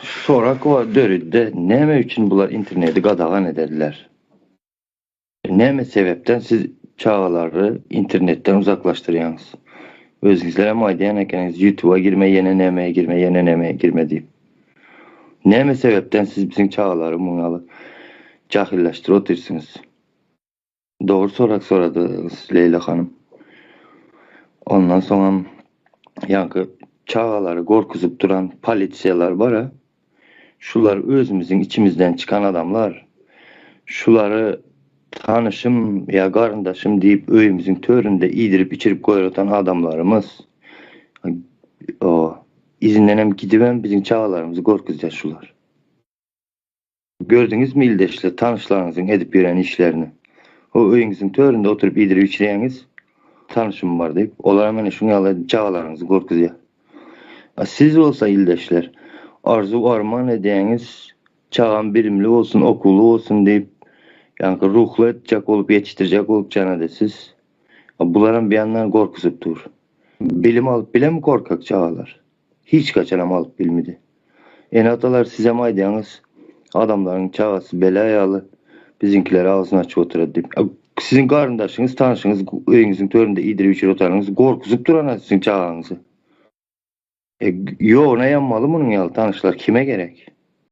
Sorakowa döredi näme üçin bular interneti gadagan edediler? Näme sebäpden siz çagalary internetden uzaklaşdyrýaňyz? Özüňizlerem aýdýan ekeniňiz ýutuba girme ýene nämeye girme ýene nämeye girme diýip. Näme sebäpden siz biziň çagalary muň ýaly jahyllaşdyryp otyrsyňyz? Dogry sorag soradyňyz Leýla hanym. Ondan soňam ýaňky çagalary gorkuzyp duran polisiýalar bar-a. Şular özümiziň içimizden çykan adamlar. Şulary tanyşym ýa garyndaşym diýip öýümiziň töründe iýdirip-içirip goýratan adamlarymyz. O, yzyndanam gidibem biziň çagalarymyzy gorkuzýar şular. Gördüňizmi ildeşler, tanyşlaryňyzyň edip ýören işlerini? O öýüňiziň töründe oturyp iýdirip-içirýäňiz, tanyşym bar diýip, olaram ene şuň ýaly edip çagalaryňyzy gorkuzýar. A siz bolsa ildeşler, arzuw-arman edýäňiz, çagam bilimli bolsun, okuwly bolsun diýip, ýaňky ruhly etjek bolup, ýetişdirjek bolup jan edesiz. A bularam bir ýandan gorkuzyp dur. Bilim alyp bilenmi korkak çagalar? Hiç haçanam alyp bilmidi. Ene-atalar sizem aýdýaňyz, adamlaryň çagasy bela ýaly, biziňkiler agzyny açyp oturar diýip. A siziň garyndaşyňyz, tanşyňyz öýüňiziň töründe iýdirip-içirip otaranyňyz gorkuzyp duran-a siziň çagaňyzy. E, ýoguna ýanmaly munuň ýaly tanyşlar kime gerek?